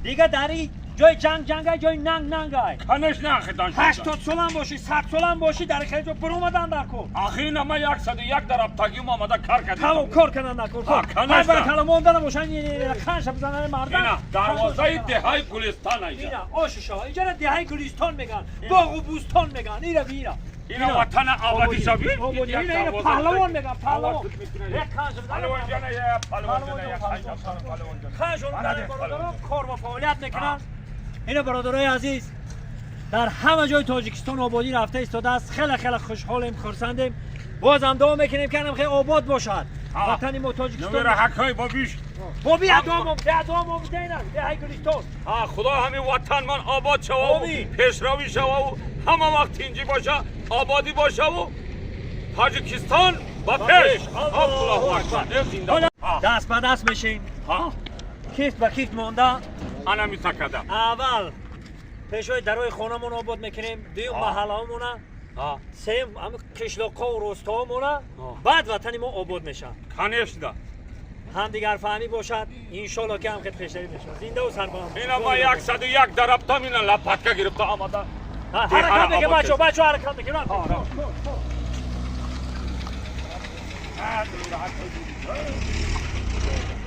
Дига дар ин ҷои ҷанг ҷангай, ҷои нанг нангай. Конечно, ахитан. 80 солам бошӣ, 100 солам бошӣ, дар хеле ҷо биромадан дар кор. Ахи, ина ма 101 дарабтагим омада кар кардем. Тамом, кор кардан дар кор. А, конечно. Кала монда набошан, қанша бизанани мардам. Ина дарвозаи деҳаи Гулистон айҷа. Ина ошиша, иҷара деҳаи Гулистон меган, боғу бӯстон меган, ира бира. Ина ватана ободӣ шави. Ина, ина паҳлавон меган, паҳлавон. Як қанша. Паҳлавон ҷана, я паҳлавон ҷана, я паҳлавон ҷана. Қанша бародарон кор ва фаъолият мекунанд. Ина, бародарои азиз, дар ҳама ҷои Тоҷикистон ободӣ рафта истодааст. Хеле хеле хушҳолем, хурсандем. Бозам дуо мекунем, ки анам хеле обод бошад ватани мо Тоҷикистон. Ҳакҳои бобиш. Боби ядомо бидена деҳаи Гулистон. Худо ҳамин ватанмон обод шававу пешравӣ шававу ҳама вақт тинҷӣ боша, ободӣ бошаву Тоҷикистон ба пеш. Аллоҳу акбар. Даст ба даст мешем, кифт ба кифт монда. Ана митакада. Аввал пешои дарои хонамон обод мекунем, дуюм маҳаллаҳомона, сеюм қишлоқҳо рустоҳомона, баъд ватани мо обод мешавад. Конечно. Ҳамдигарфаҳмӣ бошад, иншолло, ки ҳам хел пешравӣ мешавад. Зиндаву сарбаланд. Ина ма 101 дарабтам, ина лопатка гирифта омада. Ҳаракат мекунем, бачо, бачо, ҳаракат мекунем.